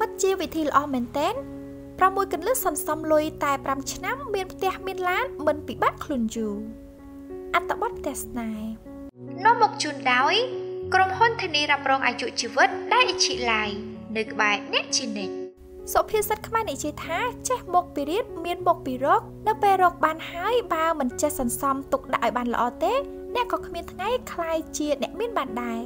ពិតជាវិធីល្អមែនទែន6កន្លឹះសន្សំលុយតែ5ឆ្នាំមានផ្ទះមានឡានមិនពិបាកខ្លួនយូរអត្ថបទផ្ទះស្នេហ៍នាំមកជូនដោយក្រុមហ៊ុនធានារ៉ាប់រងអាយុជីវិតដែលអ៊ីឈីឡាយនៅក្បែរអ្នកជានិច្ចសុភាសិតខ្មែរនិយាយថាចេះមកពីរៀនមានមកពីរកនៅពេលរកបានហើយបើមិនចេះសន្សំទុកដាក់ឲ្យបានល្អទេអ្នកក៏គ្មានថ្ងៃក្លាយជាអ្នកមានបានដែរ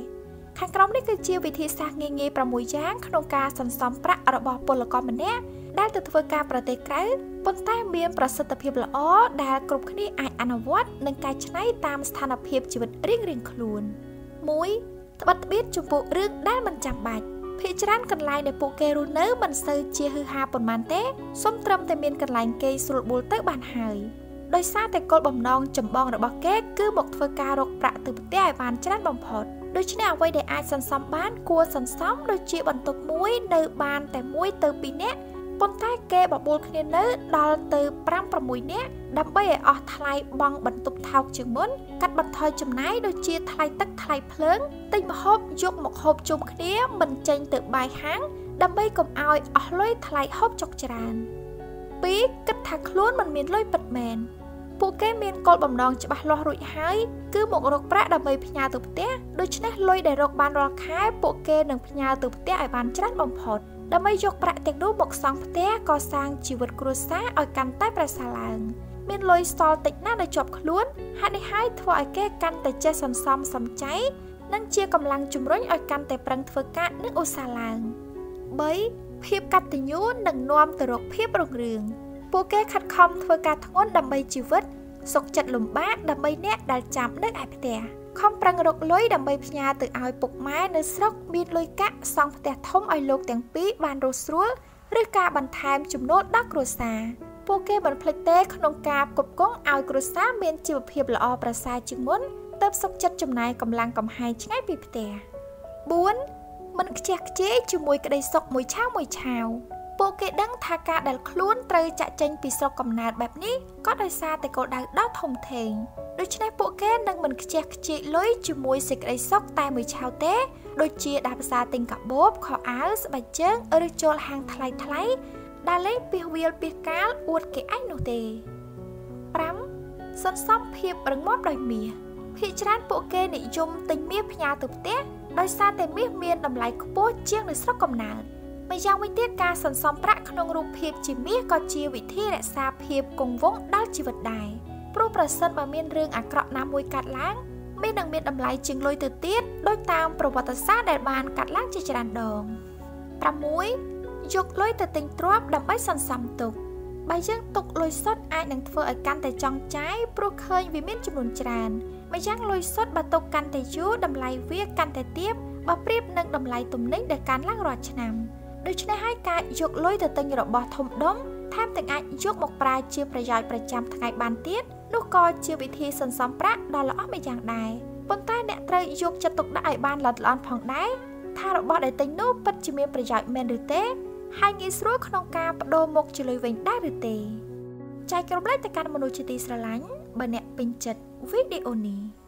ខាងក្រោមនេះគឺជាវិធីសាស្ត្រងាយៗ6យ៉ាងក្នុងការសន្សំប្រាក់របស់ពលករម្នាក់ដែលទៅធ្វើការប្រទេសក្រៅប៉ុន្តែមានប្រសិទ្ធភាពល្អដែលគ្រប់គ្នាអាចអនុវត្តនិងកែច្នៃតាមស្ថានភាពជីវិតរៀងៗខ្លួន1ត្បិតត្បៀតចំពោះរឿងដែលមិនចាំបាច់ភាគច្រើនកន្លែងដែលពួកគេរស់នៅមិនសូវជាហ៊ឺហាប៉ុន្មានទេសូមត្រឹមតែមានកន្លែងគេស្រួលបួលទៅបានហើយដោយសារតែគោលបំណងចម្បងរបស់គេគឺមកធ្វើការរកប្រាក់ទៅផ្ទះឲ្យបានច្រើនបំផុតដូច្នេះអ្វីដែលអាចសន្សំបានគួរសន្សំដូចជាបន្ទប់មួយនៅបានតែ1ទៅ2នាក់ប៉ុន្តែគេបបួលគ្នានៅដល់ទៅ5-6នាក់ដើម្បីឲ្យអស់ថ្លៃបង់បន្ទប់ថោកជាងមុនកាត់បន្ថយចំណាយដូចជាថ្លៃទឹកថ្លៃភ្លើងទិញម្ហូបយកមកហូបជុំគ្នាមិនចេញទៅបាយហាងដើម្បីកុំឲ្យអស់លុយថ្លៃហូបចុកច្រើន2គិតថាខ្លួនមិនមានលុយពិតមែនពួកគេមានគោលបំណងច្បាស់លាស់រួចហើយគឺមករកប្រាក់ដើម្បីផ្ញើទៅផ្ទះដូច្នេះលុយដែលរកបានរាល់ខែពួកគេនឹងផ្ញើទៅផ្ទះឲ្យបានច្រើនបំផុតដើម្បីយកប្រាក់ទាំងនោះមកសង់ផ្ទះកសាងជីវិតគ្រួសារឲ្យកាន់តែប្រសើរឡើងមានលុយសល់តិចណាស់នៅជាប់ខ្លួនហេតុនេះហើយធ្វើឲ្យគេកាន់តែចេះសន្សំសំចៃនិងជាកម្លាំងជំរុញឲ្យកាន់តែប្រឹងធ្វើការនិងឧស្សាហ៍ឡើង3ភាពកតញ្ញូនឹងនាំទៅរកភាពរុងរឿងពួកគេខិតខំធ្វើការធ្ងន់ដើម្បីជីវិតសុខចិត្តលំបាកដើម្បីអ្នកដែលចាំនៅឯផ្ទះខំប្រឹងរកលុយដើម្បីផ្ញើទៅឲ្យពុកម៉ែនៅស្រុកមានលុយកាក់សង់ផ្ទះធំឲ្យលោកទាំងពីរបានរស់ស្រួលឬការបន្ថែមចំណូលដល់គ្រួសារពួកគេមិនភ្លេចទេក្នុងការផ្គត់ផ្គង់ឲ្យគ្រួសារមានជីវភាពល្អប្រសើរជាងមុនទើបសុខចិត្តចំណាយកម្លាំងកំហែងឆ្ងាយពីផ្ទះ4មិនខ្ជះខ្ជាយជាមួយក្តីសុខមួយឆាវមួយឆាវពួកគេដឹងថាការដែលខ្លួនត្រូវចាក់ចេញពីស្រុកកំណើតបែបនេះក៏ដោយសារតែគោលដៅដ៏ធំធេងដូច្នេះពួកគេនឹងមិនខ្ជះខ្ជាយលុយជាមួយសេចក្តីសុខតែមួយឆាវទេដូចជាដើរផ្សារទិញកាបូបខោអាវស្បែកជើងឬចូលហាងថ្លៃថ្លៃដែលលេងពីសវាលពីសកាលអួតគេឯងនោះទេ5សន្សំភាពរឹងមាំដោយមាសភាគច្រើនពួកគេនិយមទិញមាសផ្ញើទៅផ្ទះដោយសារតែមាសមានតម្លៃខ្ពស់ជាងនៅស្រុកកំណើតម្យ៉ាងវិញទៀតការសន្សំប្រាក់ក្នុងរូបភាពជាមាសក៏ជាវិធីរក្សាភាពគង់វង្សដល់ជីវិតដែរព្រោះប្រសិនបើមានរឿងអាក្រក់ណាមួយកើតឡើងមាសនឹងមានតម្លៃជាងលុយទៅទៀតដោយតាមប្រវត្តិសាស្ត្រដែលបានកាត់ឡើងជាច្រើនដង6យកលុយទៅទិញទ្រព្យដើម្បីសន្សំទុកបើយើងទុកលុយសុទ្ធអាចនឹងធ្វើឲ្យកាន់តែចង់ចាយព្រោះឃើញវាមានចំនួនច្រើនម្យ៉ាងលុយសុទ្ធបើទុកកាន់តែយូរតម្លៃវាកាន់តែទាបបើប្រៀបនឹងតម្លៃទំនិញដែលកើនឡើងរាល់ឆ្នាំដូច្នេះហើយការយកលុយទៅទិញរបស់ធំដុំថែមទាំងអាចយកមកប្រើជាប្រយោជន៍ប្រចាំថ្ងៃបានទៀតនោះក៏ជាវិធីសន្សំប្រាក់ដ៏ល្អមួយយ៉ាងដែរប៉ុន្តែអ្នកត្រូវយកចិត្តទុកដាក់ឲ្យបានល្អិតល្អន់ផងដែរថារបស់ដែលទិញនោះពិតជាមានប្រយោជន៍មែនឬទេហើយងាយស្រួលក្នុងការបដូរមកជាលុយវិញដែរឬទេចែករំលែកទៅកាន់មនុស្សជាទីស្រឡាញ់បើអ្នកពេញចិត្តវីដេអូនេះ